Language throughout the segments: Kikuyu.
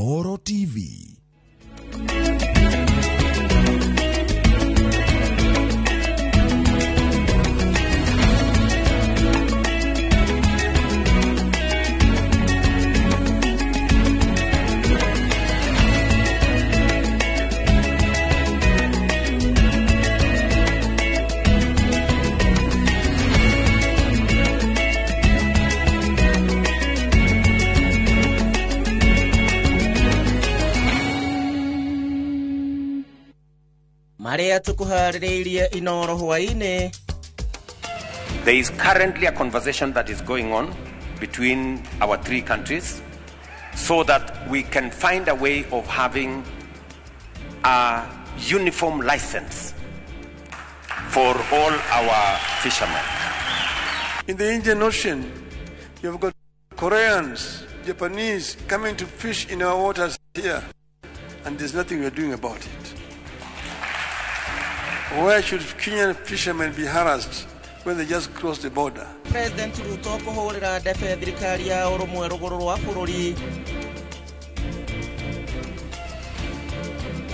Inoro TV. Maria tukuharĩrĩirie Inoro hwaĩ-inĩ. There is currently a conversation that is going on between our three countries so that we can find a way of having a uniform license for all our fishermen. In the Indian Ocean, you've got Koreans, Japanese coming to fish in our waters here, and there's nothing we're doing about it. Why should Kenyan fishermen be harassed when they just cross the border? President Ruto kũhũrĩra ndebe thirikari ya ũrũmwe rũgũrũ rwa bũrũri.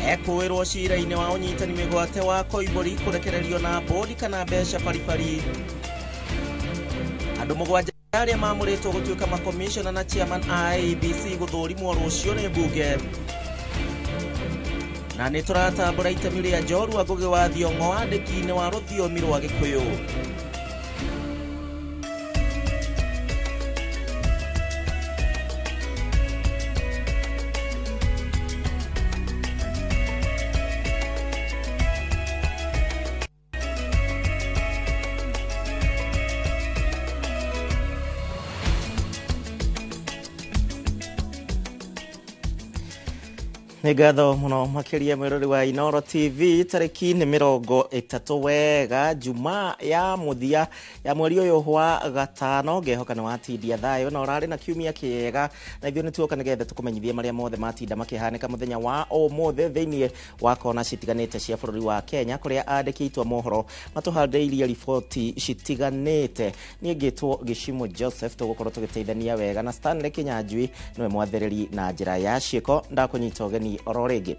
Ekũĩrwo cira-inĩ wa ũnyitani mĩgwate wa Koimbũri kũrekererio na bodi kana mbeca baribari. Andũ mũgwanja arĩa maamũrĩtwo gũtuĩka makomishona na chairman a IEBC gũthũrimwo rũciũ nĩ mbunge. Na nĩ tũratambũra itemi rĩa njorua Ngũgĩ wa Thiong'o wandĩki-inĩ wa rũthiomi rwa Gĩkũyũ. Nĩ ngatho mũno makĩria mwĩrori wa Inoro TV. Tarĩki nĩ 30 wega Jumaa ya mũthia ya mweri ũyũ wa gatano. Ngehoka nĩ watindia thayũ na ũrarĩ na kiumia kĩega, na ithuĩ nĩ tuoka nĩgetha tũkũmenyithie marĩa mothe matinda makĩhanĩka mũthenya wa ũmũthĩ thĩinĩ wa kona citiganĩte cia bũrũri wa Kenya, kũrĩa andĩki aitũ a mohoro matũhandĩirie riboti citiganĩte. Niĩ ngĩtwo Gĩcimo Joseph, tũgũkorwo tũgĩteithania wega na Stanley Kinyanjui nĩwe mwathĩrĩri na njĩra ya ciĩko. Ndakũnyita ũgeni oro rĩngĩ.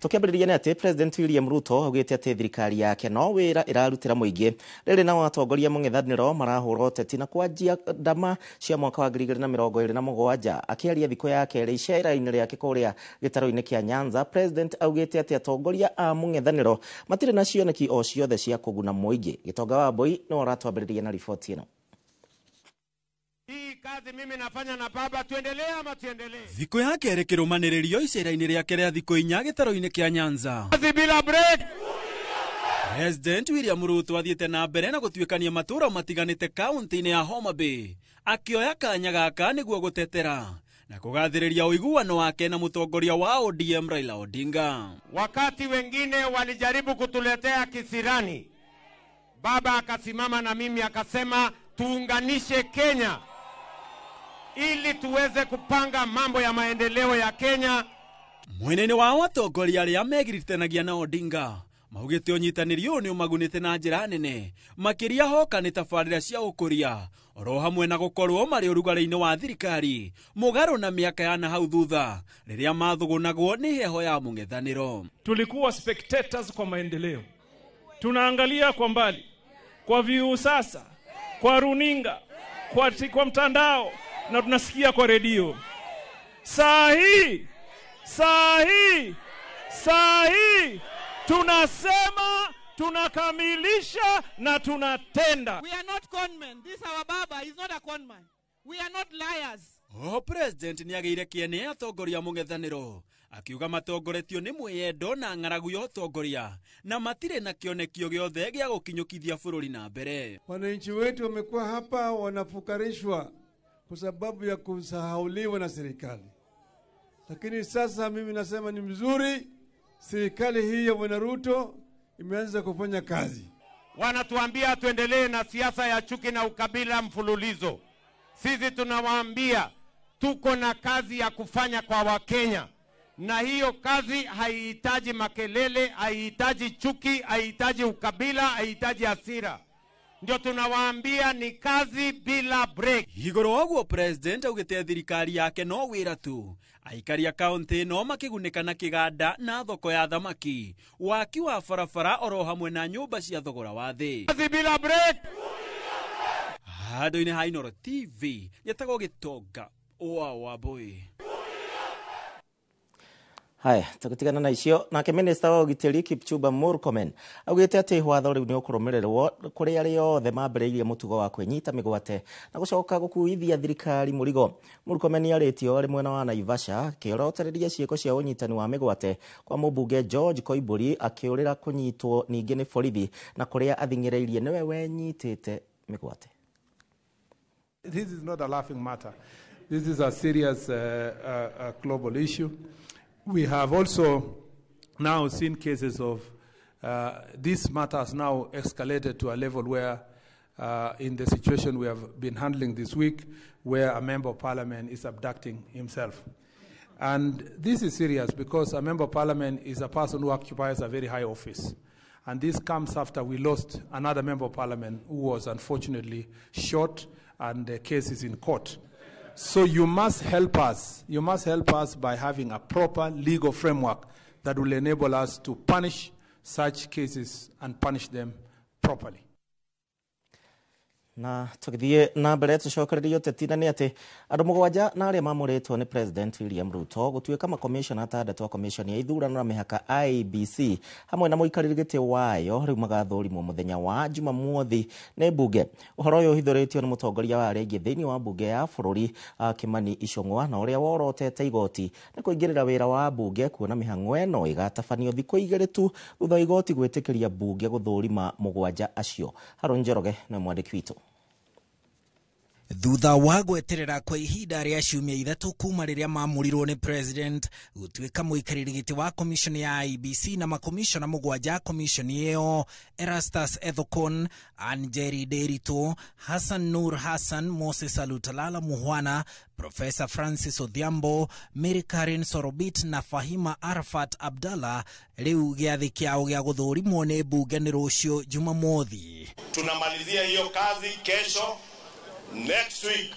Tũkĩambĩrĩria nĩ atĩ President William Ruto augĩte atĩ thirikari yake no wĩra ĩrarutĩra mũingĩ. Rĩrĩ nao atongoria mũng'ethanĩro marahũra ũteti na kwanjia ndama cia mwaka wa 2027. Akĩaria thikũ ya kerĩ icera-inĩ rĩake kũrĩa gĩtarũ-inĩ kĩa Nyanza, President augĩte atĩ atongoria a mũng'ethanĩro matirĩ na cioneki o ciothe cia kũguna mũingĩ. Gĩtonga wa Mbui nĩwe ũratwambĩrĩria na riboti ĩno. Hii kazi mimi nafanya na baba, tuendelee ama tuendelee? Thikũ ya kerĩ kĩrũmanĩrĩrio icera-inĩ rĩake rĩa thikũ 4 gĩtarũ-inĩ kĩa Nyanza. Kazi bila break. President William Ruto athiĩte na mbere na gũtuĩkania matũũra matiganĩte kaunti-inĩ ya Homa Bay, akĩoya kanya gaka nĩguo gũtetera na kũgathĩrĩria ũiguano wake na mũtongoria wa ODM Raila Odinga. Wakati wengine walijaribu kutuletea kisirani, baba akasimama na mimi akasema tuunganishe Kenya ili tuweze kupanga mambo ya maendeleo ya Kenya. Mwenene wa atongoria arĩa megiritanagia na Odinga maugĩte ũnyitanĩri ũyũ nĩ ũmagunĩte na njĩra nene, makĩria hoka nĩ tabarĩra cia ũkũria oro hamwe na gũkorwo marĩ ũrugarĩ-inĩ wa thirikari mũgarũ na mĩaka ya na hau thutha rĩrĩa mathũgũnagwo nĩ heho ya mũng'ethanĩro. Tulikuwa spectators kwa maendeleo, tunaangalia kwa mbali, kwa viu sasa, kwa runinga, kwa mtandao na tunasikia kwa redio. Saa hii, saa hii, saa hii tunasema, tunakamilisha na tunatenda. We are not con men. This our baba is not a con man. We are not liars. O President nĩagĩire kĩene atongoria mũng'ethanĩro akiuga matongoretio nĩ mwĩyendo na ng'aragu ya ũtongoria na matirĩ na kĩonekio gĩothe gĩa gũkinyũkithia bũrũri na mbere. Wananchi wetu wamekuwa hapa wanafukarishwa kwa sababu ya kusahauliwa na serikali. Lakini sasa mimi nasema ni mzuri, serikali hii ya Bwana Ruto imeanza kufanya kazi. Wanatuambia tuendelee na siasa ya chuki na ukabila mfululizo. Sisi tunawaambia tuko na kazi ya kufanya kwa Wakenya. Na hiyo kazi haihitaji makelele, haihitaji chuki, haihitaji ukabila, haihitaji hasira. Ndio tunawaambia ni kazi bila break. Igũrũ wa ũguo president augĩte thirikari yake no wĩra tu. Aikari a kaunti no makĩgunĩka na kĩganda na thoko ya thamaki, waki wa barabara oro hamwe na nyũmba cia thogora wa thĩ. Kazi bila break. Handũ-inĩ ha Inooro TV njetagwo Gĩtonga wa Wambũi. Haya, tũgĩtigana na icio. Nake minista wa ũgitĩri Kipchumba Murkomen augĩte atĩ watho rĩu nĩ ũkũrũmĩrĩrwo kũrĩ arĩa othe mambĩrĩirie mũtugo wa kwĩnyita mĩgwate na gũcoka gũkuithia thirikari mũrigo. Murkomen arĩtio arĩ mwena wa Naivasha akĩorotereria ciĩko cia ũnyitani wa mĩgwate kwa mũmbunge George Koimbũri akĩũrĩra kũnyitwo ningĩ nĩ borithi na kũrĩa athing'ĩrĩirie nĩwe wenyitĩte mĩgwate. This is not a laughing matter. This is a serious global issue. We have also now seen cases of this matter has now escalated to a level where, in the situation we have been handling this week, where a member of parliament is abducting himself. And this is serious because a member of parliament is a person who occupies a very high office. And this comes after we lost another member of parliament who was unfortunately shot, and the case is in court. So you must help us. You must help us by having a proper legal framework that will enable us to punish such cases and punish them properly. Na tũgĩthiĩ na mbere tũcokererie ũteti na nĩ atĩ andũ mũgwanja na arĩa mamũrĩtwo nĩ President William Ruto gũtuĩka makomishona atandatũ a komishoni ya ithurano na mĩhaka IEBC hamwe na mũikarĩri gĩtĩ wayo rĩu magathũrimwo mũthenya wa Jumamothi nĩ mbunge. Ũhoro ũyũ ũhithũrĩtio nĩ mũtongoria wa arĩa aingĩ thĩinĩ wa mbunge ya bũrũri Kimani Ichung'wa na ũrĩa worotete igoti nĩ kũingĩrĩra wĩra wa mbunge kuona mĩhang'o ĩno ĩgatabanio thikũ igĩrĩ tu thutha wa igoti gwĩtĩkĩria mbunge gũthũrima mũgwanja acio. Harũn Njoroge nĩ mwandĩki witũ. Thutha wa gweterera kwa ihinda rĩa ciumia ithatũ kuma rĩrĩa mamũrirwo nĩ president gũtuĩka mũikarĩri gĩtĩ wa commission ya IEBC na makomishona mũgwanja a commission ĩyo Erastus Ethekon, Anjeri Nderitu, Hassan Nur Hassan, Moses Alutalala Muhwana, Professor Francis Odhiambo, Mary Karen Sorobit na Fahima Arafat Abdallah rĩu gĩathĩ kĩao gĩa gũthũrimwo nĩ mbunge nĩ rũciũ Jumamothi. Tunamalizia hiyo kazi kesho. Next week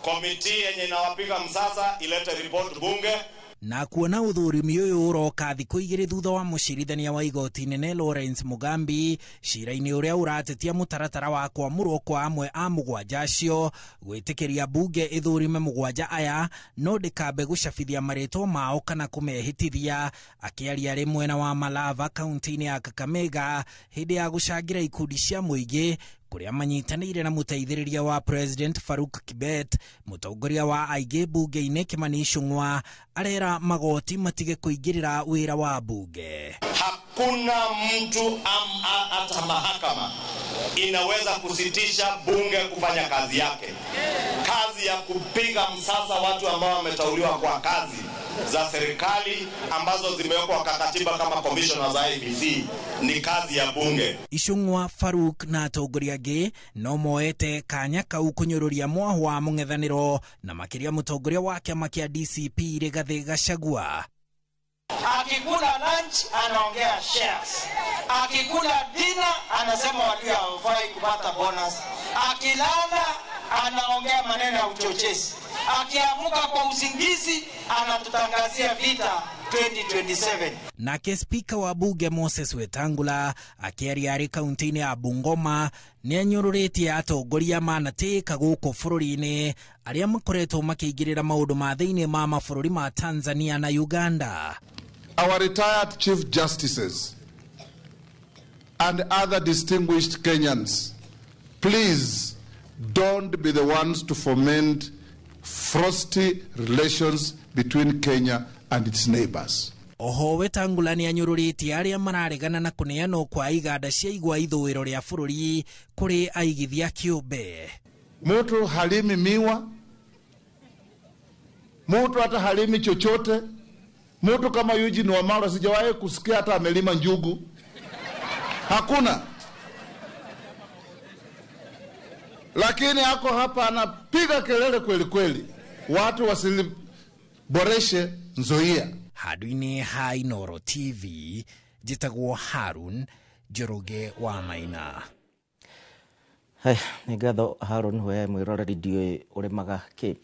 committee yenye inawapiga msasa ilete report bunge. Na kuona ũthũrimi ũyũ ũroka thikũ igĩrĩ thutha wa mũcirithania wa igoti inene Lawrence Mugambi cira-inĩ ũrĩa ũratetia mũtaratara wa kwamũrwo kwa amwe a mũgwanja acio gwĩtĩkĩria mbunge ĩthũrime mũgwanja aya no ndĩkambe gũcabithia marĩtwa mao kana kũmehĩtithia. Akĩaria arĩ mwena wa Malava kaunti-inĩ ya Kakamega hĩndĩ ya gũcangĩra ikundi cia mũingĩ kũrĩa manyitanĩire na mũteithĩrĩria wa President Faruk Kibet, mũtongoria wa aingĩ mbunge-inĩ Kimani Ichung'wa arera magoti matige kũingĩrĩra wĩra wa mbunge. Hakuna mtu hata mahakama inaweza kusitisha bunge kufanya kazi yake. Kazi ya kupiga msasa watu ambao wameteuliwa kwa kazi za serikali ambazo zimewekwa kwa katiba kama commissioners za IEBC ni kazi ya bunge. Ichung'wa, Faruk na atongoria angĩ no moete kanya kau kũnyũrũria mwahu wa mũng'ethanĩro na makĩria mũtongoria wa kĩama kĩa DCP Rigathĩ Gachagua. Akikula lunch anaongea shares, akikula dinner anasema walio hawafai kupata bonus, akilala anaongea maneno ya uchochezi, akiamuka kwa usingizi anatutangazia vita 2027. Nake spika wa bunge Moses Wetangula akĩaria arĩ kaunti-inĩ ya Bungoma nĩanyũrũrĩtie atongoria manatĩĩka gũkũ bũrũri-inĩ arĩa makoretwo makĩingĩrĩra maũndũ ma thĩinĩ ma mabũrũri ma Tanzania na Uganda. Our retired chief justices and other distinguished Kenyans, please don't be the ones to foment frosty relations between Kenya and its neighbors. Oho Wetangula nĩanyũrũrĩtie arĩa mararegana na kũneanwo kwa iganda cia igwa ithũĩro rĩa bũrũri kũrĩ aigithia kĩũmbe. Mtu halimi miwa, mtu hata halimi chochote. Mtu kama Eugene Wamalwa sijawahi kusikia hata amelima njugu. Hakuna. Lakini ako hapa anapiga kelele kweli kweli. Watu wasiboreshe Nzoia. Handũ-inĩ ha Inooro TV njĩtagwo Harun Njoroge wa Maina. Haya, nĩ ngatho Harun, we mwĩroreri ndiũĩ ũrĩmaga kĩ.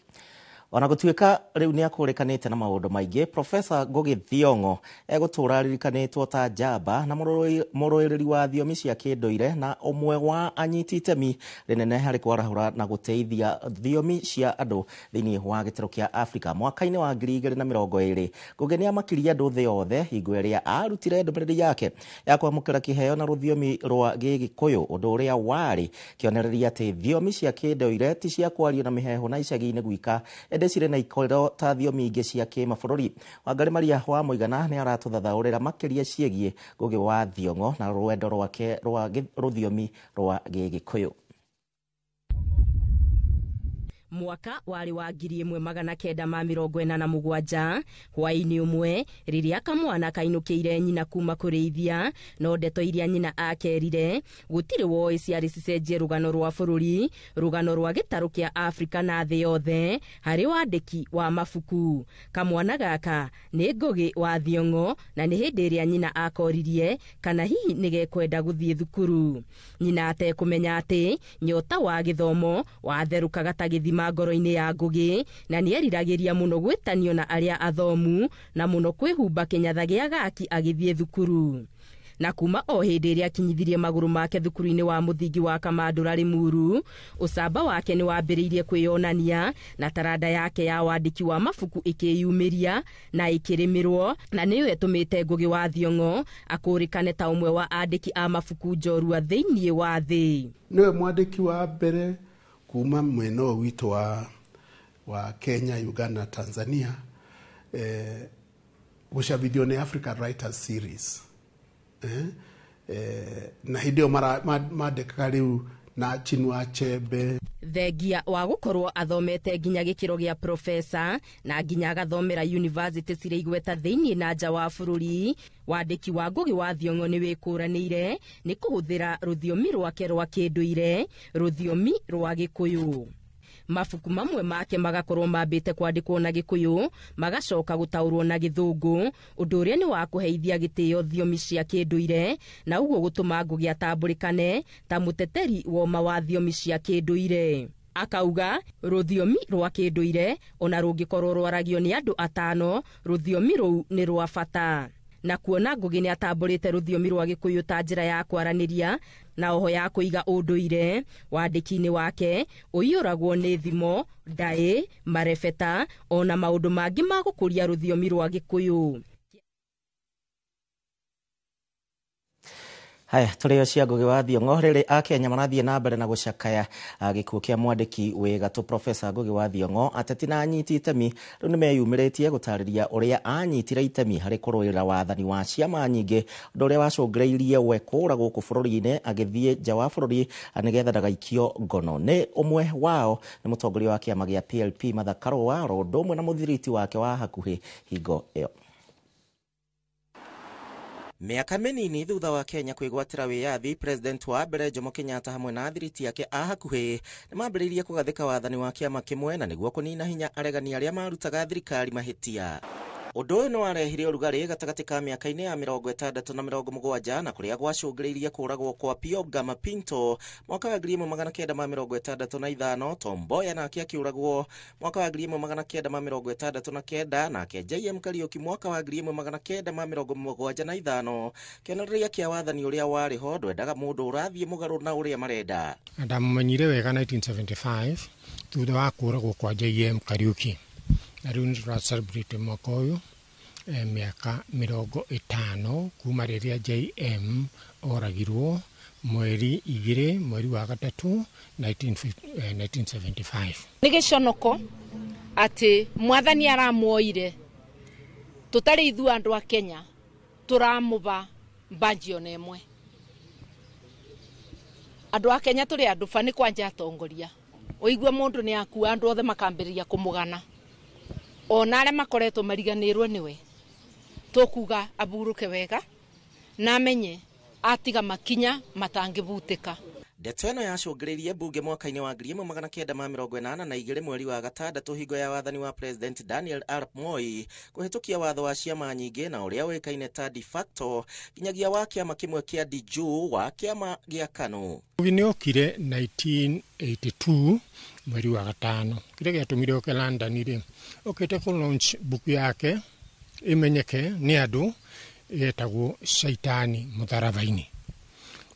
Ona gũtuĩka rĩu nĩ akũrĩkanĩte na maũndũ maingĩ, Profesa Ngũgĩ Thiong'o egũtũra aririkanĩtwo ta njamba na mũrũĩrĩri wa thiomi cia kĩndũire na ũmwe wa anyiti itemi rĩnene harĩ kwarahũra na gũteithia thiomi cia andũ thĩinĩ wa gĩtarũ kĩa Afrika. Mwaka-inĩ wa 2020 Ngũgĩ nĩ amakirie andũ thĩ yothe hingo ĩrĩa arutire ndũmĩrĩri yake ya kwamũkĩra kĩheo na rũthiomi rwa Gĩgĩkũyũ, ũndũ ũrĩa warĩ kĩonereria atĩ thiomi cia kĩndũire ti cia kwario na mĩheehũ na icagi-inĩ gwika, ĩndĩ cirĩ na ikĩro ta thiomi ingĩ cia kĩmabũrũri. Wangarĩ Maria wa Mũigana nĩ aratũthathaũrĩra makĩria ciĩgiĩ Ngũgĩ wa Thiong'o na rwendo rwake rwa rũthiomi rwa Gĩgĩkũyũ. Mwaka warĩ wa 1987 hwaĩ-inĩ ũmwe rĩrĩa kamwana kainũkĩire nyina kuma kũrĩithia, no ndeto iria nyina akerire gũtirĩ woĩ ciarĩ cicenjie rũgano rwa bũrũri, rũgano rwa gĩtarũ kĩa Afrika na thĩ yothe harĩ wandĩki wa mabuku. Kamwana gaka nĩ Ngũgĩ wa Thiong'o, na nĩ hĩndĩ ĩrĩa nyina akoririe kana hihi nĩgekwenda gũthiĩ thukuru. Nyina atekũmenya atĩ nyota wa gĩthomo watherũkaga ta gĩthima ngoro-inĩ ya Ngũgĩ, na nĩeriragĩria mũno gwĩtanio na arĩa athomu na mũno kwĩhumba kĩnyatha gĩa gaki agĩthiĩ thukuru. Na kuma o hĩndĩ ĩrĩa akinyithirie magũrũ make thukuru-inĩ wa mũthingi wa Kamandũra Limuru, ũcamba wake nĩ wambĩrĩirie kwĩyonania na taranda yake ya wandĩki wa mabuku ĩkĩyumĩria na ĩkĩrĩmĩrwo, na nĩyo ĩtũmĩte Ngũgĩ wa Thiong'o akũrĩkane ta ũmwe wa andĩki a mabuku njorua thĩinĩ wa thĩ. Nĩwe mwandĩki wa mbere kuma mwena ũyũ witũ wa Kenya, Uganda, Tanzania, gũcabithio nĩ African Writers Series. Na hĩndĩ ĩyo mandĩkaga rĩu na Chinua Achebe. Thengia wa gũkorwo athomete nginya gĩkĩro gĩa profesa na nginya agathomera university cirĩ igweta thĩinĩ na nja wa bũrũri, wandĩki wa Ngũgĩ wa Thiong'o nĩ wĩkũranĩire nĩ kũhũthĩra rũthiomi rwake rwa kĩndũire, rũthiomi rwa Gĩkũyũ. Mabuku mamwe make magakorwo mambĩte kwandĩkwo na Gĩkũyũ, magacoka gũtaũrwo na Gĩthũngũ, ũndũ ũrĩa nĩ wa kũheithia gĩtĩo thiomi cia kĩndũire, na ũguo gũtũma Ngũgĩ atambũrĩkane ta mũteteri woma wa thiomi cia kĩndũire. Akauga rũthiomi rwa kĩndũire ona rũngĩkorwo rwaragio nĩ andũ atano, rũthiomi rũu nĩ rwa bata. Na kuona Ngũgĩ nĩ atambũrĩte rũthiomi rwa Gĩkũyũ ta njĩra ya kwaranĩria na oho ya kũiga ũndũire, wandĩki-inĩ wake ũiyũragwo nĩ thimo, ndaĩ, marebeta ona maũndũ mangĩ ma gũkũria rũthiomi rwa Gĩkũyũ. Haya, tũrĩo cia Ngũgĩ wa Thiong'o. Rĩrĩ Akenya marathiĩ na mbere na gũcakaya gĩkuũ kĩa mwandĩki wĩ gatũ Profesa Ngũgĩ wa Thiong'o. Ateti na anyiti itemi rĩu nĩmeyumĩrĩtie gũtarĩria ũrĩa anyitire itemi harĩ kũrũĩrĩra wathani wa ciama nyingĩ, ũndũ ũrĩa wacũngĩrĩirie we kũũra gũkũ bũrũri-inĩ agĩthiĩ nja wa bũrũri nĩgetha ndagaikio ngono. Nĩ ũmwe wao nĩ mũtongoria wa kĩama gĩa PLP Martha Karũa, ro ũndũ ũmwe na mũthiriti wake wa hakuhĩ hingo ĩyo. Mĩaka mĩnini thutha wa Kenya kwĩgwatĩra wĩyathi, President wa mbere Jomo Kenyatta hamwe na athiriti ake a hakuhĩ nĩmambĩrĩirie kũgathĩka wathani wa kĩama kĩmwe na nĩguo kũnina hinya aregani arĩa marutaga thirikari mahĩtia. Ũndũ ũyũ nĩ warehire ũrugarĩ gatagatĩ ka mĩaka-inĩ ya 60 na 70 na kũrĩa gwacũngĩrĩirie kũũragwo kwa Pio Gama Pinto mwaka wa 1965, Tom Mboya nake akĩũragwo mwaka wa 1969, nake JM Kariuki mwaka wa 1975. Kĩonereria kĩa wathani ũrĩa warĩ ho ndwendaga mũndũ ũrathiĩ mũgarũ na ũrĩa marenda. Ndamumenyire wega 1975 thutha wa kũũragwo kwa JM Kariuki, na rĩu nĩ tũra mwaka ũyũ mĩaka 50 kuma rĩrĩa JM oragirwo mweri 2 mweri wa 3 1975. Nĩ gĩconoko atĩ mwathani aramuoire tũtarĩ ithuĩ andũ a Kenya tũramũba mbanji ona ĩmwe. Andũ a Kenya tũrĩ andũ ba nĩ kwanja atongoria, ũigue mũndũ nĩ akua andũ othe makambĩrĩria kũmũgana, ona arĩa makoretwo mariganĩrwo nĩwe. Tũkuga aburũke wega na amenye atiga makinya matangĩbutĩka. Ndeto ĩno yacũngĩrĩirie mbunge mwaka-inĩ wa 1982 mweri wa gatandatũ hingo ya wathani wa President Daniel Arap Moi kũhĩtũkia watho wa ciama nyingĩ na ũrĩa ũĩkaine ta de facto nginyagia wa kĩama kĩmwe kĩa de jure wa kĩama gĩa KANU. Ngugi nĩ okire 1982 mweri wa gatano. Kĩrĩa gĩatũmire oke London rĩ, okĩte kũ launch buku yake ĩmenyeke nĩ andũ yetagwo Shaitani Mũtharaba-inĩ.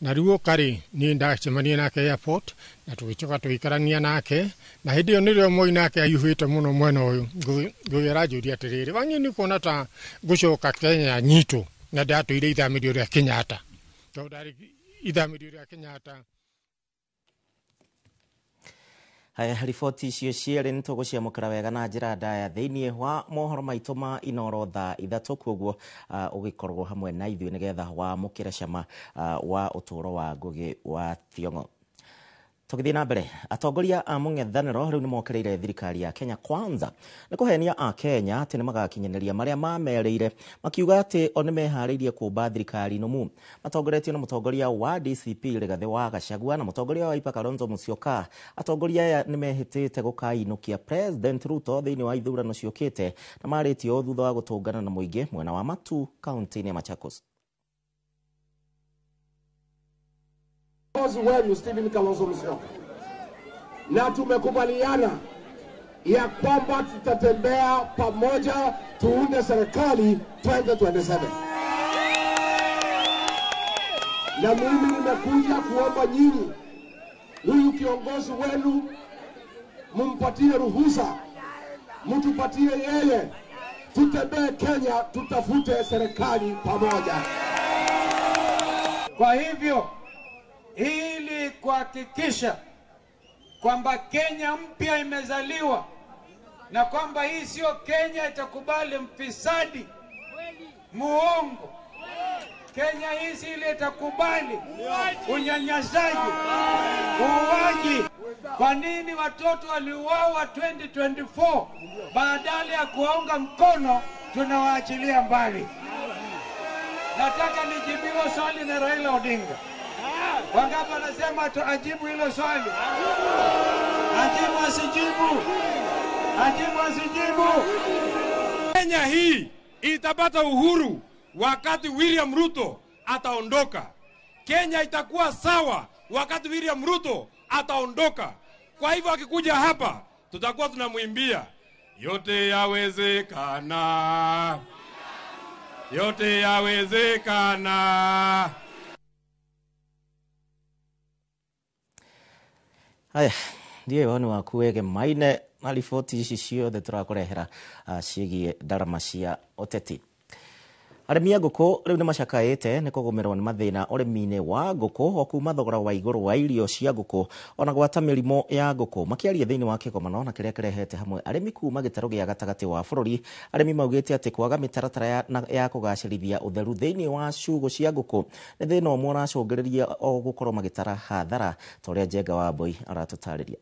Na rĩu oka rĩ, niĩ ndacemania nake airport na tũgĩcoka tũgĩikarania nake, na hĩndĩ ĩyo nĩrĩo Moi nake ahiũhĩte mũno mwena ũyũ. Ngugi aranjũria atĩrĩrĩ, Wang'i nĩ kuona ta ngũcoka Kenya nyitũ, na ndatũire ithamĩrio rĩa Kenyatta, tondũ ndarĩ ithamĩrio rĩa Kenyatta. Haya, riboti icio cierĩ nĩ tũgũciamũkĩra wega na njĩra ndaya thĩinĩ wa mohoro maitũ ma Inoro thaa 3, koguo ũgĩkorwo hamwe na ithuĩ nĩgetha wamũkĩre cama wa ũtũũro wa Ngugi wa Thiong'o. Tũgĩthiĩ na mbere, atongoria a mũng'ethanĩro rĩu nĩmokĩrĩire thirikari ya Kenya Kwanza nĩ kũhenia a Kenya atĩ nĩmagakinyanĩria marĩa mamerĩire, makiuga atĩ o nĩmeharĩirie kũmba thirikari nũmu. Matongoretio nĩ mũtongoria wa DCP Rigathĩ wa Gachagua na mũtongoria wa Wiper Kalonzo Musyoka. Atongoria aya nĩmehĩtĩte gũkainũkia President Ruto thĩinĩ wa ithurano ciũkĩte na marĩtie ũũ thutha wa gũtũngana na mũingĩ mwena wa Matu kaunti-inĩ ya Machakos. Wenu Stephen Kalonzo Musyoka, na tumekubaliana ya kwamba tutatembea pamoja tuunde serikali 2027. Na mimi nimekuja kuomba nyinyi, huyu kiongozi wenu mumpatie ruhusa, mtupatie yeye, tutembee Kenya, tutafute serikali pamoja. Kwa hivyo ili kuhakikisha kwamba Kenya mpya imezaliwa na kwamba hii sio Kenya itakubali mfisadi muongo, Kenya hii si ile itakubali unyanyasaji, uuaji. Kwa nini watoto waliuawa 2024? Badala ya kuwaunga mkono tunawaachilia mbali. Nataka nijibiwe swali na Raila Odinga. Wangapi wanasema ajibu hilo swali? Ajibu asijibu? Ajibu asijibu? Kenya hii itapata uhuru wakati William Ruto ataondoka. Kenya itakuwa sawa wakati William Ruto ataondoka. Kwa hivyo akikuja hapa tutakuwa tunamwimbia yote yawezekana, yote yawezekana. Haya, ndiye woni waku wege maine na riboti ici ciothe tũrakũrehera ciĩgiĩ ndarama cia ũteti. Arĩmi a ngũkũ rĩu nĩmacakaĩte nĩ kũgũmĩrwo nĩ mathĩna ũrĩmi-inĩ wa ngũkũ o kuma thogora wa igũrũ wa irio cia ngũkũ ona gwata mĩrimũ ya ngũkũ. Makĩaria thĩinĩ wa kĩgomano na kĩrĩa kĩrehete hamwe arĩmi kuma gĩtarũ gĩa gatagatĩ wa bũrũri, arĩmi maugĩte atĩ kwaga mĩtaratara ya kũgacĩrithia ũtheru thĩinĩ wa ciugũ cia ngũkũ nĩ thĩna ũmwe ũracũngĩrĩria o gũkorwo magĩtara hathara, ta ũrĩa Njenga wa Mbui aratũtarĩria.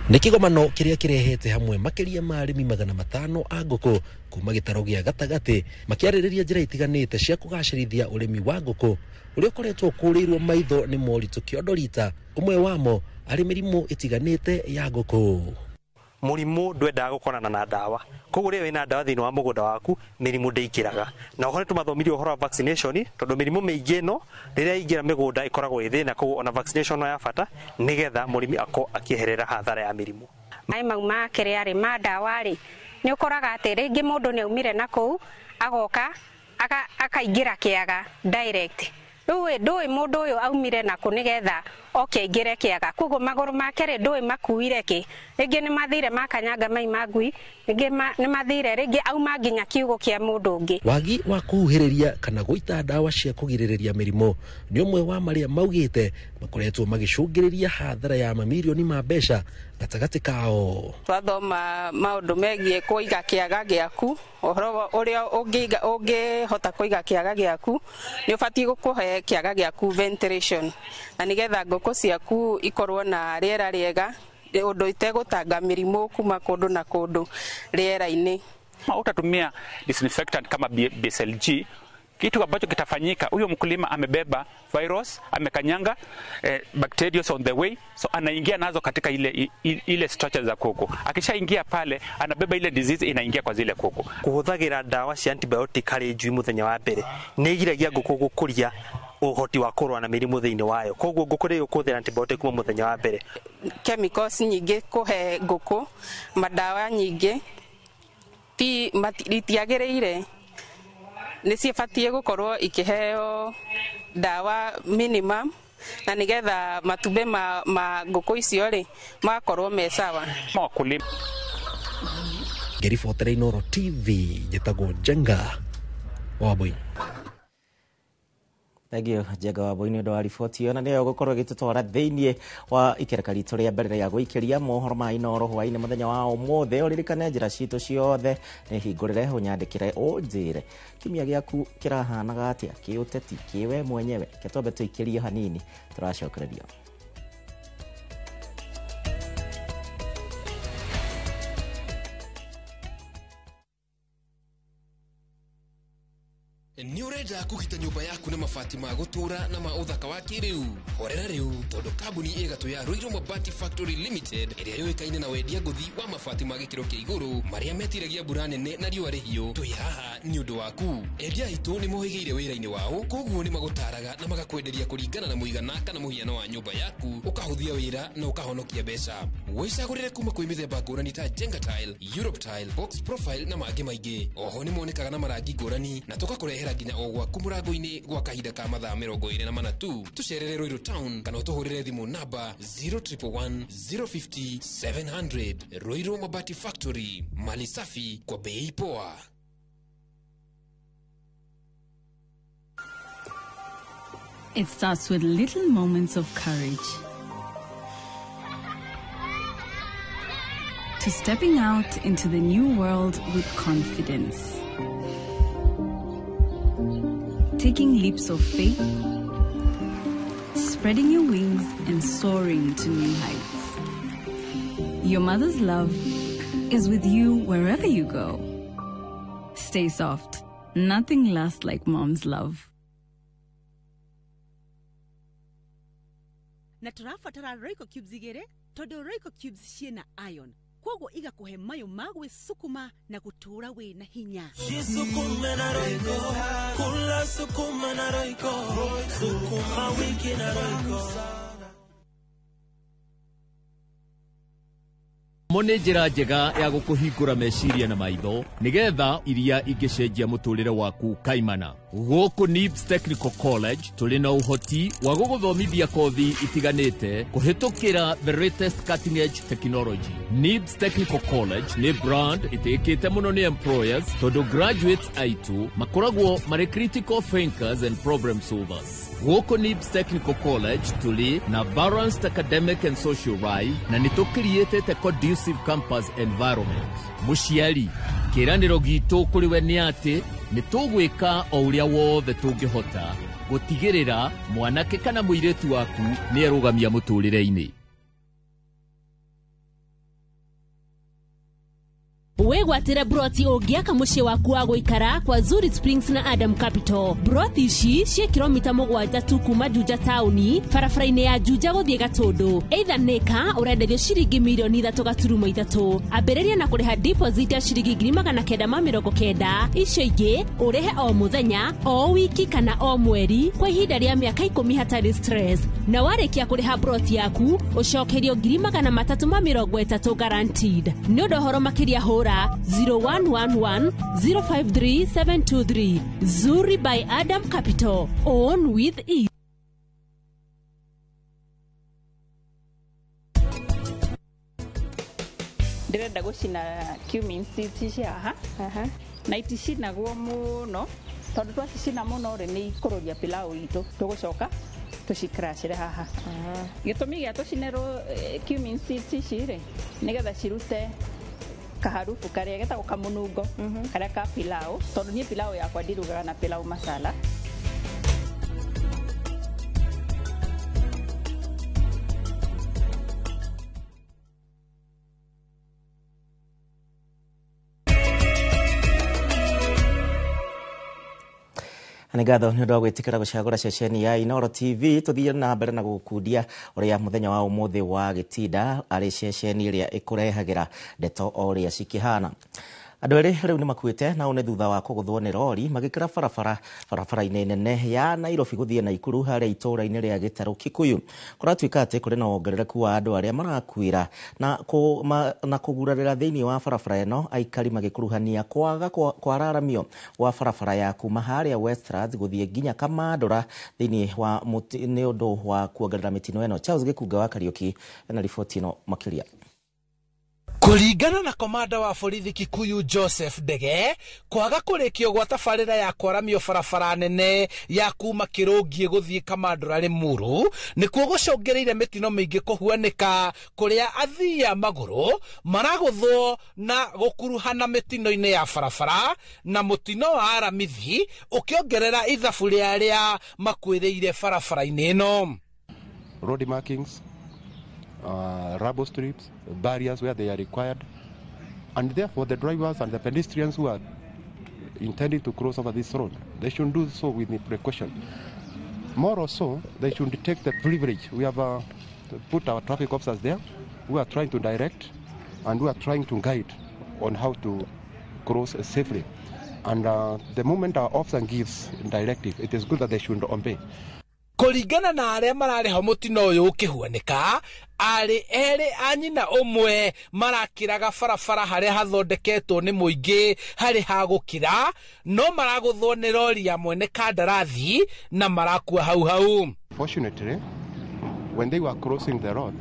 Nĩ kĩgomano kĩrĩa kĩrehete hamwe makĩria ma arĩmi 500 a ngũkũ kuma gĩtarũ gĩa gatagatĩ makĩarĩrĩria njĩra itiganĩte cia kũgacĩrithia ũrĩmi wa ngũkũ ũrĩa ũkoretwo ũkũrĩirwo maitho nĩ moritũ kĩondo rita, ũmwe wamo arĩ mĩrimũ ĩtiganĩte ya ngũkũ. Mũrimũ ndwendaga gũkorana na ndawa, koguo rĩrĩa wĩna ndawa thĩinĩ wa mũgũnda waku mĩrimũ ndĩingĩraga. Na oho nĩtũmathomirie ũhoro wa vaccination, tondũ mĩrimũ mĩingĩ ĩno rĩrĩa yaingĩra mĩgũnda ĩkoragwo ĩ thĩna, koguo ona vaccination no ya bata nĩgetha mũrĩmi akorwo akĩeherera hathara ya mĩrimũ. Maĩ mau ma kĩrĩa rĩ ma ndawa rĩ, nĩ ũkoraga atĩ rĩngĩ mũndũ nĩ aumire na kũu agoka akaingĩra kĩaga direct. Rĩu ndũĩ mũndũ ũyũ aumire nakũ nĩgetha oke aingĩre kĩaga, koguo magũrũ make rĩ ndũĩ makuire kĩ, rĩngĩ nĩ mathire makanyanga mai ma ngui, rĩngĩ nĩ mathire, rĩngĩ auma nginya kiugũ kĩa mũndũ ũngĩ. Wagi wa kũhuhĩrĩria kana gũita ndawa cia kũgirĩrĩria mĩrimũ nĩ ũmwe wa marĩa maugĩte makoretwo magĩcũngĩrĩria hathara ya mamirioni ma mbeca gatagatĩ kao. Twathoma maũndũ megiĩ kũiga kĩaga gĩaku, ũhoro ũrĩa ũngĩhota kũiga kĩaga gĩaku, nĩ ũbatiĩ gũkũhe kĩaga gĩaku ventilation, na nĩgetha ngũkũ ciaku ikorwo na rĩera rĩega, ũndũ itegũtanga mĩrimũ kuma kũndũ na kũndũ rĩera-inĩ. Utatumia disinfectant kama BSLG, kitu ambacho kitafanyika, huyo mkulima amebeba virus, amekanyanga bacteria on the way, so anaingia nazo katika ile structure za kuku. Akishaingia pale, anabeba ile disease inaingia kwa zile kuku. Kuhuthagira ndawa cia antibiotic harĩ njui muthenya wa mbere nĩ igiragia ngũkũ gũkũria ũhoti wa kũrũa na mĩrimũ thĩinĩ wayo. Koguo ngũkũ rĩrĩa ũkũhũthĩra antibiotic kuma mũthenya wa mbere. Chemicals nyingĩ kũhe ngũkũ, madawa nyingĩ ti itiagĩrĩire. Nĩ cibatie gũkorwo ikĩheo ndawa minimum na nĩgetha matumbĩ ma ngũkũ icio rĩ magakorwo me sawa. Ngĩribotera Inooro TV njĩtagwo Njenga Wambui. Thank you Njenga Wambui nĩ ũndũ wa riboti ĩyo, na nĩyo gũkorwo ĩgĩtũtwara thĩiniĩ wa ikereka ritũ rĩa mbere rĩa gũikĩria mohoro ma Inooro hwaĩ-inĩ mũthenya wa ũmũthĩ. Ũririkane njĩra citũ ciothe nĩ hingũrĩre, ũnyandĩkĩre, ũnjĩre kiumia gĩaku kĩrahanaga atĩa kĩũteti kĩwe mwenyewe. Reke twambe tũikĩrie hanini tũracokereria. Nĩ ũrenda kũgita nyũmba yaku na mabati ma gũtũra na ma ũthaka wa kĩrĩu? Horera rĩu tondũ kambuni ĩgatũ ya Ruiru Mabati Factory Limited ĩrĩa yũĩkaine na wendia ngũthi wa mabati ma gĩkĩro kĩa igũrũ marĩa metiragia mbura nene na riũa rĩhiũ, twĩ haha nĩ ũndũ waku. Endia aitũ nĩ mohĩgĩire wĩra-inĩ wao, koguo nĩ magũtaraga na magakwenderia kũringana na mũigana kana mũhiano wa nyũmba yaku, ũkahũthia wĩra na ũkahonokia mbeca. Wĩcagũrĩre kuma kwĩ mĩthemba ngũrani ta Jenga Tile, Europe Tile, Box Profile na mangĩ maingĩ. Oho nĩ monekaga na marangi ngũrani na tũgakũrehera nginya o gwaku mũrango-inĩ gwa kahinda ka mathaa 24 tu. Tũcerere Ruiru Town kana ũtũhũrĩre thimũ namba 0111 050 700. Ruiru Mabati Factory, mali safi kwa bei poa. It starts with little moments of courage. To stepping out into the new world with confidence. Taking leaps of faith, spreading your wings and soaring to new heights. Your mother's love is with you wherever you go. Stay soft. Nothing lasts like mom's love. Na tũrabatara Royco cubes igĩrĩ tondũ Royco cubes ciĩna iron, koguo igakuhe mayo ma gwĩcukuma na gũtũũra wĩna hinya. Jisukume na Royco, kula sukuma na Royco, sukuma wiki na Royco. Mo nĩ njĩra njega ya gũkũhingũra meciria na maitho nĩgetha iria ingĩcenjia mũtũrĩre waku kaimana. Gũkũ NIBS Technical College tũrĩ na ũhoti wa gũgũthomithia kothi itiganĩte kũhĩtũkĩra the latest cutting edge technology. NIBS Technical College nĩ brand ĩtĩkĩte mũno nĩ employers tondũ graduates aitũ makoragwo marĩ critical thinkers and problem solvers. Gũkũ NIBS Technical College tũrĩ na balanced academic and social life na nĩ tũkiriĩtĩte conducive campus environment. Mũciari, kĩĩranĩro gitũ kũrĩ we nĩ atĩ nĩ tũgwĩka o ũrĩa wothe tũngĩhota gũtigĩrĩra mwanake kana mũirĩtu waku nĩ erũgamia mũtũrĩre-inĩ. Wĩgwatĩre broti ũngĩaka mũciĩ waku wa gũikara kwa Zuri Springs na Adam Capital. Broti ici ciĩ kilomita 7 tu kuma Juja taũni, barabara-inĩ ya Juja gũthiĩ Gatũndũ. Either nĩka ũrenderio ciringi mirioni 3.3. Ambĩrĩria na kũrĩha deposit ya ciringi 990, icio ingĩ ũrĩhe o mũthenya, o wiki kana o mweri kwa ihinda rĩa mĩaka 10 hatarĩ stress. Na warĩkia kũrĩha broti yaku ũcokerio 330 guaranteed. Nĩ ũndũ ũhoro makĩria hũra 0111 053 723. Zuri by Adam Capital. Own with ease. Ndĩrenda gũcina cumin seeds ici haha na iticinagwo mũno tondũ twacicina mũno rĩ nĩ ikũrũria pilau itũ, tũgũcoka tũcikracĩre haha. Gĩtũmi gĩa tũcinĩrwo cumin seeds ici rĩ nĩgetha cirute kaharufu karĩa getagwo kamunungo karĩa ka pilau, tondũ niĩ pilau yakwa ndirugaga na pilau masala. Nĩ ngatho nĩ ũndũ wa gwĩtĩkĩra gũcagũra ceceni ya Inooro TV. Tũthiĩ na mbere na gũgũkundia ũrĩa mũthenya wa ũmũthĩ wa gĩtinda arĩ ceceni ĩrĩa ĩkũrehagĩra ndeto o ũrĩa cikĩhana. Andũ erĩ rĩu nĩ makuĩte nao nĩ thutha wa kũgũthwo nĩ rori magĩkĩra barabara-inĩ nene ya Nairobi gũthiĩ Naikuru harĩa itũũra-inĩ rĩa Gĩtarũ Kikuyu. Kũratuĩka atĩ kũrĩ na wongerereku wa andũ arĩa marakuĩra na kũgurarĩra thĩinĩ wa barabara ĩno, aikari magĩkuruhania kwaga kwararamio gwa barabara ya kuma harĩa Westlands gũthiĩ nginya Kamandũra thĩinĩ wa nĩ ũndũ wa kuongerera mĩtino ĩno. Charles Gĩkunga wa Kariũki na riboti ĩno makĩria. Kũringana na komanda wa borithi Kikuyu Joseph Ndege, kwaga kũrĩkio gwa tabarĩra ya kwaramio barabara nene ya kuma Kĩrũngiĩ gũthiĩ Kamandũra Limuru nĩkuo gũcũngĩrĩire mĩtino mĩingĩ kũhuanĩka kũrĩa athii a magũrũ maragũthwo na gũkuruhana mĩtino-inĩ ya barabara, na mũtino wa Aramithi ũkĩongerera ithabu rĩa arĩa makuĩrĩire barabara-inĩ ĩno. Road markings, rubble strips, barriers where they are required, and therefore the drivers and the pedestrians who are intending to cross over this road, they should do so with precaution. More also, they should take the privilege. We have put our traffic officers there who are trying to direct and who are trying to guide on how to cross safely. And the moment our officer gives directive, it is good that they should obey. Kũringana na arĩa mararĩ ho mũtino ũyũ ũkĩhuanĩka, arĩ erĩ a nyina ũmwe marakĩraga barabara harĩa hathondeketwo nĩ mũingĩ harĩ ha gũkĩra, no maragũthwo nĩ rori ya mwene kandarathi na marakua hau hau. Fortunately, when they were crossing the road,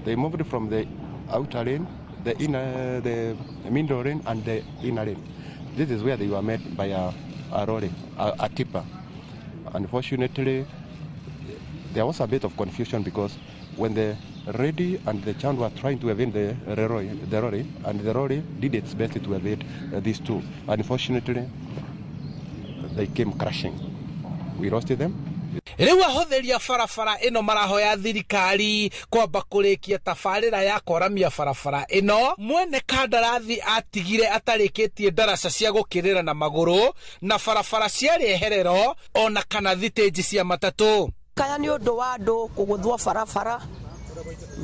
they moved from the outer lane, the inner, the middle lane and the inner lane. This is where they were met by a lorry, a tipper. Unfortunately, there was a bit of confusion because when the lady and the child were trying to evade the lorry, and the lorry did its best to evade these two. Unfortunately, they came crashing. We lost them. Rĩu ahũthĩri a barabara ĩno marahoya thirikari kwamba kũrĩkia tabarĩra ya kwaramia barabara ĩno. Mwene kandarathi atigire atarĩkĩtie ndaraca cia gũkĩrĩra na magũrũ na barabara cia rĩeherero ona kana thitĩnji cia matatũ. Kaya nĩ ũndũ wa andũ kũgũthwo barabara,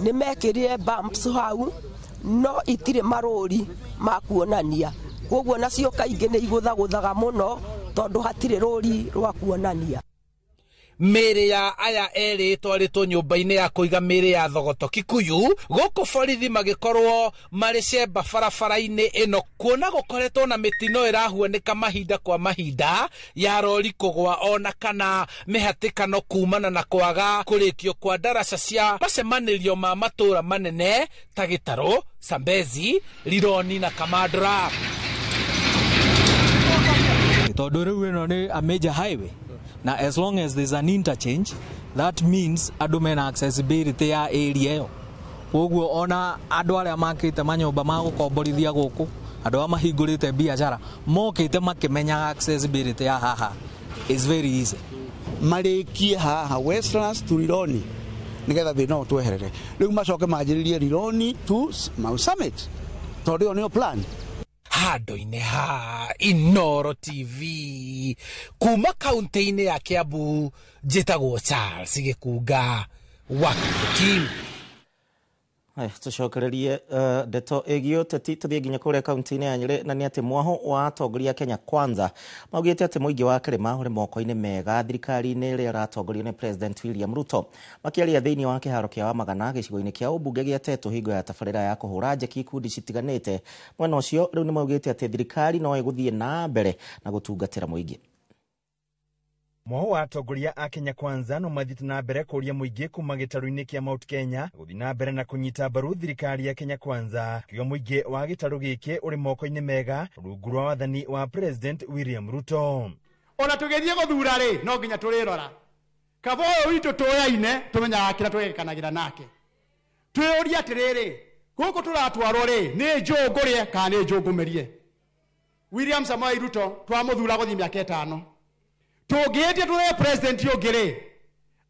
nĩ mekĩrire bumps hau no itirĩ marũri ma kuonania, koguo nacio kaingĩ nĩ igũthagũthaga mũno tondũ hatirĩ rũri rwa kuonania. Mĩĩrĩ ya aya erĩ ĩtwarĩtwo nyũmba-inĩ ya kũiga mĩĩrĩ ya Thogoto Kikuyu, gũkũ borithi magĩkorwo marĩ cemba barabara-inĩ ĩno kuona gũkoretwo na mĩtino ĩrahuanĩka mahinda kwa mahinda ya rori kũgwa ona kana mĩhatĩkano kumana na kwaga kũrĩkio kwa ndaraca cia macemanĩrio ma matũũra manene ta Gĩtarũ, Sambezi, Rironi na Kamandũra. Tondũ rĩu ĩno nĩ a major highway, na as long as there's an interchange, that means andũ mena accessibility ya area ĩyo. Koguo ona andũ arĩa makĩte manyũmba ma gũkomborithia gũkũ, andũ arĩa mahingũrĩte biacara mokĩte makĩmenyaga accessibility ya haha is very easy. Marĩkie haha Westlands to Rironi nĩgetha thĩna ũyũ tweherere. Rĩu macoke manjĩrĩrie Rironi to Mau Summit tondũ ĩyo nĩyo plan. Handũ-inĩ ha Inooro TV kuma kaunti-inĩ ya Kiambu, njĩtagwo Charles Gĩkunga wa Kariũki. Tũcokererie ndeto ĩgiĩ ũteti tũthiĩ nginya kũrĩa kaunti-inĩ ya Nyĩrĩ, na nĩ atĩ mwaho wa atongoria Kenya Kwanza maugĩte atĩ mũingĩ wa kĩrĩma ũrĩ moko-inĩ mega thirikari-inĩ ĩrĩa ĩratongorio nĩ President William Ruto. Makĩaria thĩinĩ wa kĩharo kĩa Wamagana gĩcigo-inĩ kĩa ũmbunge gĩa Tetu hingo ya tabarĩra ya kũhũra njeki ikundi citiganĩte, mwena ũcio rĩu nĩ maugĩte atĩ thirikari no ĩgũthiĩ na mbere na gũtungatĩra mũingĩ. Mwaho wa atongoria a Kenya Kwanza no mathiĩte na mbere kũria mũingĩ kuma gĩtarũ-inĩ kĩa Mount Kenya gũthiĩ na mbere na kũnyita mbaru thirikari ya Kenya Kwanza, kiuga mũingĩ wa gĩtarũ gĩkĩ ũrĩ moko-inĩ mega rungu rwa wathani wa President William Ruto. Ona tũgĩthiĩ gũthura rĩ, no nginya tũrĩrora kaba ũyũ witũ tũyaine tũmenyaga kĩrĩa tũgĩkanagĩra nake. Twĩyũrie atĩrĩrĩ, gũkũ tũratwarwo rĩ, nĩ njũngũrĩe kana nĩ njũngũmĩrie? William Samoei Ruto twamũthura gũthiĩ mĩaka 5, tũngĩhĩtia tũree president ũngĩ rĩ,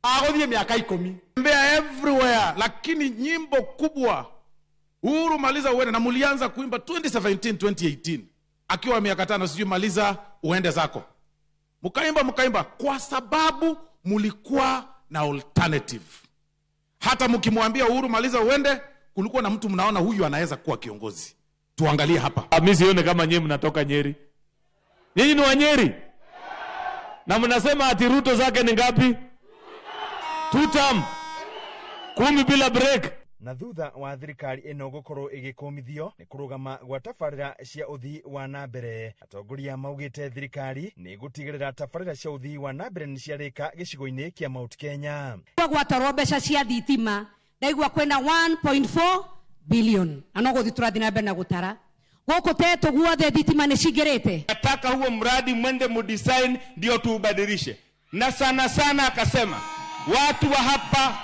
agũthiĩ mĩaka 10. Mbea everywhere, lakini nyimbo kubwa Uhuru maliza uende, na mulianza kuimba 2017 2018 akiwa miaka 5, sijui maliza uende zako. Mkaimba kwa sababu mulikuwa na alternative. Hata mkimwambia Uhuru maliza uende, kulikuwa na mtu mnaona huyu anaweza kuwa kiongozi. Tuangalie hapa. Mimi sione kama nyinyi mnatoka Nyeri. Nyinyi ni wa Nyeri. Na mnasema ati Ruto zake ni ngapi? 2 term. 10 bila break. Na thutha wa thirikari ĩno gũkorwo ĩgĩkũmithio nĩ kũrũgama gwa tabarĩra cia ũthii wa na mbere, atongoria maugĩte thirikari nĩ ĩgũtigĩrĩra tabarĩra cia ũthii wa na mbere nĩ ciarĩka gĩcigo-inĩ kĩa Mount Kenya. Gwatarwo mbeca cia thitima ndaigua kwĩna 1.4 billion na no gũthiĩ tũrathiĩ na mbere na gũtara gũkũ Tetu guothe thitima nĩ cingĩrĩte. Nataka huo mradi mwende mudesign ndio tuubadilishe, na sana sana akasema watu wa hapa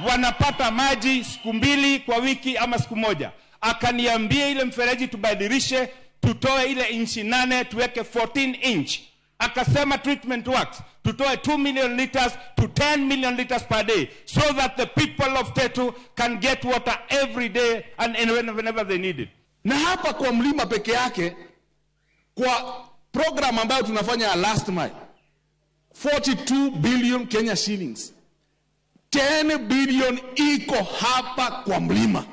wanapata maji siku 2 kwa wiki ama siku 1. Akaniambia ile mfereji tubadilishe, tutoe ile inchi 8 tuweke 14 inch. Akasema treatment works, tutoe 2 million liters to 10 million liters per day so that the people of Tetu can get water every day and whenever they need it. Na hapa kwa mlima peke yake, kwa program ambayo tunafanya last mile, 42 billion Kenya shillings. 10 billion iko hapa kwa mlima.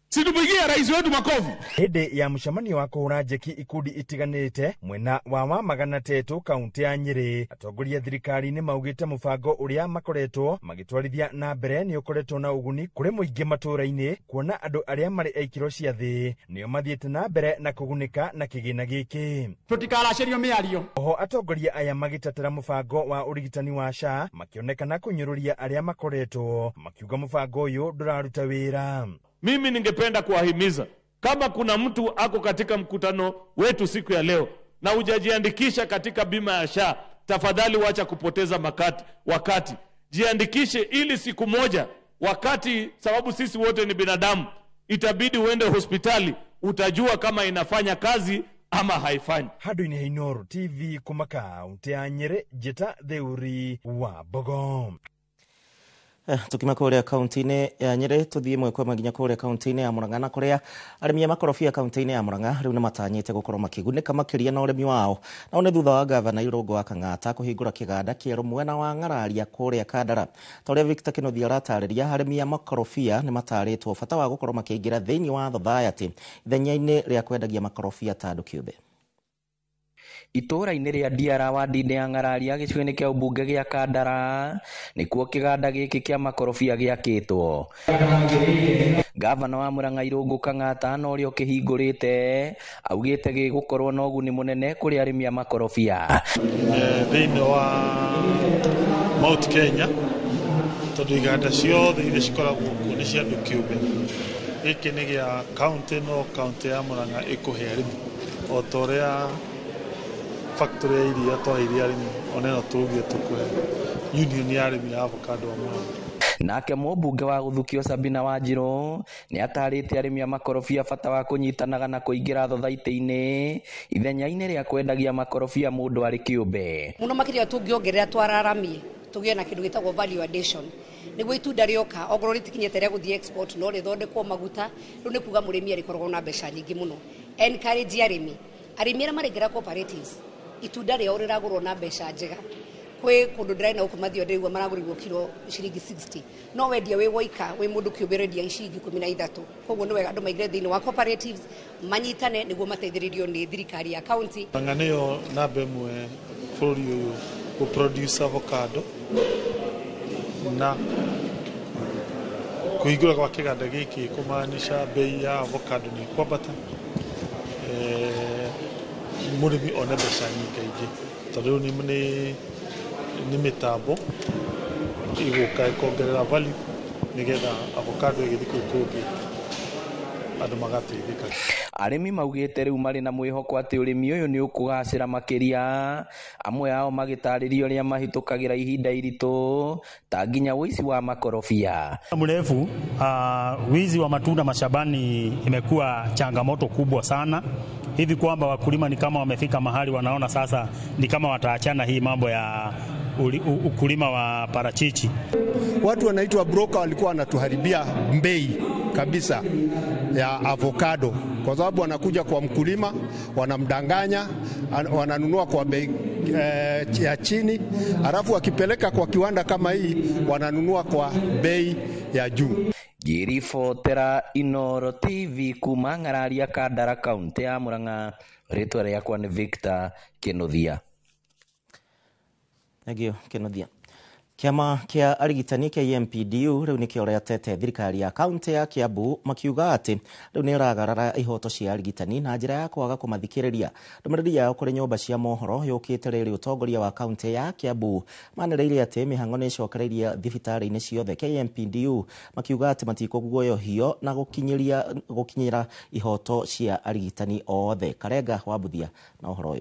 Si tupigie rais wetu makofi. Hĩndĩ ya mũcemanio wa kũhũra njeki ikundi itiganĩte mwena wa Wamagana Tetu kaunti ya Nyĩrĩ, atongoria thirikari nĩ maugĩte mũbango ũrĩa makoretwo magĩtwarithia na mbere nĩ ũkoretwo na ũguni kũrĩ mũingĩ matũũra-inĩ, kuona andũ arĩa marĩ a ikĩro cia thĩ nĩo mathiĩte na mbere na kũgunĩka na kĩgĩna gĩkĩ. Tũtikaracĩrio mĩario. Oho atongoria aya magĩtetera mũbango wa ũrigitani wa SHA makĩonekana kũnyũrũria arĩa makoretwo makiuga mũbango ũyũ ndũraruta wĩra. Mimi ningependa kuwahimiza, kama kuna mtu ako katika mkutano wetu siku ya leo na hujajiandikisha katika bima ya SHA, tafadhali wacha kupoteza wakati. Jiandikishe ili siku moja, wakati, sababu sisi wote ni binadamu, itabidi uende hospitali, utajua kama inafanya kazi ama haifanyi. Handũ-inĩ ha Inooro TV kuma kaunti ya Nyĩrĩ, Njĩta Theuri wa Mbogo. Tukima kũrĩa kaunti-inĩ ya Nyĩrĩ tũthiĩ ĩmwe kwa ĩmwe nginya kũrĩa kaunti-inĩ ya Murang'a, na kũrĩa arĩmi a makorobia kaunti-inĩ ya Murang'a rĩu nĩ matanyĩte gũkorwo makĩgunĩka makĩria na ũrĩmi wao, nao nĩ thutha wa gavana Irũngũ wa Kang'ata kũhingũra kĩganda kĩerũ mwena wa Ng'araria kũrĩa Kandara. Ta ũrĩa Victor Kĩnuthia aratarĩria, arĩmi a makorobia nĩ matarĩtwo bata wa gũkorwo makĩingĩra thĩinĩ wa thothaitĩ ithenya-inĩ rĩa kwendagia makorobia ta andũ kĩũmbe. Itũũra-inĩ rĩa Ndiara wadi-inĩ ya Ng'araria gĩcigo-inĩ kĩa ũmbunge gĩa Kandara nĩkuo kĩganda gĩkĩ kĩa makorobia gĩakĩtwo. Gavana wa Murang'a Irũngũ Kang'ata na ũrĩa ũkĩhingũrĩte augĩte gĩgũkorwo na ũguni mũnene kũrĩ arĩmi a makorobia. Thĩinĩ wa Mount Kenya tondũ iganda ciothe iria cikoragwo kuo nĩ cia andũ kĩũmbe, gĩkĩ nĩ gĩa kaunti, no kaunti ya Murang'a ĩkũhe arĩmi o ta ũrĩa factory ya iria twaheire arĩmi, ona ĩno tũgire tũkũhe union ya arĩmi ya avocado a Murang'a. Nake mũmbunge wa Gũthukio Sabina Wanjirũ nĩ atarĩte arĩmi a makorobia bata wa kũnyitanaga na kũingĩra thothaitĩ-inĩ ithenya-inĩ rĩa kwendagia makorobia mũndũ arĩ kĩũmbe. Mũno makĩria tũngĩongerera twararamie tũgĩe na kĩndũ gĩtagwo value addition nĩguo itunda rĩoka okorwo rĩtikinyĩte rĩa gũthiĩ export no rĩthondekwo maguta, rĩu nĩ kuga mũrĩmi arĩkoragwo na mbeca nyingĩ mũno. Encourage arĩmi arĩmi arĩa maraingĩra cooperatives, itunda rĩao rĩragũrwo na mbeca njega. Kwĩ kũndũ ndĩraina gũkũ Mathio ndĩraigua maragũrirwo kiro ciringi 60, no wendia wĩ woika wĩ mũndũ kĩũmbe ũrendia ciringi 13. Koguo nĩ wega andũ maingĩre thĩinĩ wa cooperatives manyitane nĩguo mateithĩrĩrio nĩ thirikari ya county. Murang'a nĩyo namba ĩmwe bũrũri ũyũ gũ produce avocado, na kũhingũra gwa kĩganda gĩkĩ kũmaanisha bei ya avocado nĩ ĩkwambata, mũrĩmi one mbeca nyingaingĩ tondũ rĩu nĩ mĩtambo ĩgũka ĩkongerera value nĩgetha avocado ĩgĩthiĩ kũu kũngĩ andũ magateithĩka. Arĩmi maugĩte rĩu marĩ na mwĩhoko atĩ ũrĩmi ũyũ nĩ ũkũgacĩra makĩria, amwe ao magĩtarĩria ũrĩa mahĩtũkagĩra ihinda iritũ ta nginya ũici wa makorobia. Mrefu wizi wa matunda mashambani imekuwa changamoto kubwa sana, hivi kwamba wakulima ni kama wamefika mahali wanaona sasa ni kama wataachana hii mambo ya ukulima wa parachichi. Watu wanaitwa broker walikuwa wanatuharibia bei kabisa ya avocado, kwa sababu wanakuja kwa mkulima, wanamdanganya, wananunua kwa bei ya chini, halafu wakipeleka kwa kiwanda kama hii wananunua kwa bei ya juu. Ngĩribotera Inooro TV kuma Ng'araria, Kandara, kaunti ya Murang'a, rĩtwa rĩakwa nĩ Victor Kĩnuthia. Thank you, Kĩnuthia. Kĩama kĩa arigitani KMPDU rĩu nĩkĩo rĩatete thirikari ya kaunti ya Kiambu makiuga atĩ rĩu nĩ ĩragarara ihoto cia arigitani na njĩra ya kwaga kũmathikĩrĩria. Ndũmĩrĩri yao kũrĩ nyũmba cia mohoro yũkĩte rĩrĩ ũtongoria wa kaunti ya Kiambu manĩrĩire atĩ mĩhang'o nĩ ĩcokereirie thibitarĩ-inĩ ciothe. KMPDU makiuga atĩ matikũguoyohio na gũkinyĩra ihoto cia arigitani othe. Karenga wa Mbuthia na ũhoro ũyũ.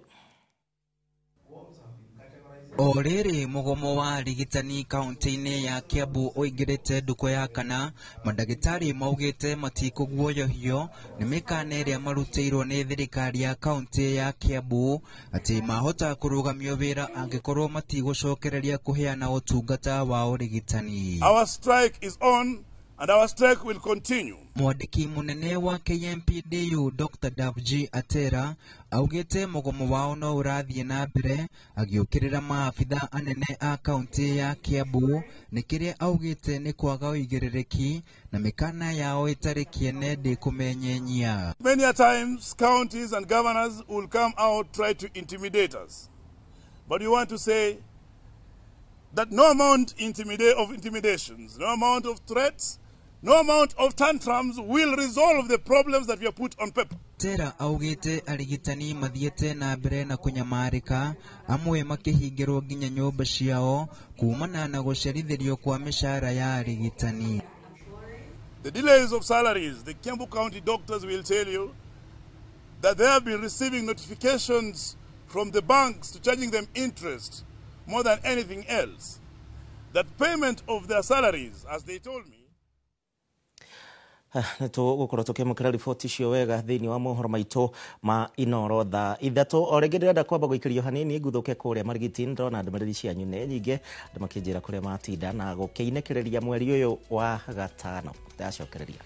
O rĩrĩ mũgomo wa arigitani kaunti-inĩ ya Kiambu ũingĩrĩte ndukũ ya kana, mandagĩtarĩ maugĩte matikũguoyohio nĩ mĩkana ĩrĩa marutĩirwo nĩ thirikari ya kaunti ya Kiambu atĩ mahota kũrũgamio wĩra angĩkorwo matigũcokereria kũheana ũtungata wa ũrigitani. Our strike is on and our strike will continue. Mwandĩki mũnene wa KMPDU Dr. Davji Atera augĩte mũgomo wao no ũrathiĩ na mbere agĩũkĩrĩra maabitha anene a kaunti ya Kiambu nĩ kĩrĩa augĩte nĩ kwaga ũigĩrĩrĩki na mĩkana yao ĩtarĩ kĩene ndĩkũmenyenyia. Many a times counties and governors will come out try to intimidate us. But we want to say that no amount of intimidations, no amount of threats, no amount of tantrums will resolve the problems that we have put on paper. Tera augĩte arigitani mathiĩte na mbere na kũnyamarĩka, amwe makĩhingĩrwo nginya nyũmba ciao kumana na gũcerithĩrio kwa mĩcara ya arigitani. The delays of salaries, the Kiambu County doctors will tell you that they have been receiving notifications from the banks to charging them interest more than anything else. That payment of their salaries, as they told me, nĩ tũgũkorwo tũkĩamũkĩra riboti icio wega thĩinĩ wa mohoro maitũ ma Inooro thaa 3. O rĩngĩ ndĩrenda kwamba gũikĩrio hanini nguthũke kũrĩa Marigiti, ndĩrona ndũmĩrĩri cianyu nĩ nyingĩ, andũ makĩnjĩra kũrĩa matinda na gũkĩinĩkĩrĩria mweri ũyũ wa gatano. Ndacokereria.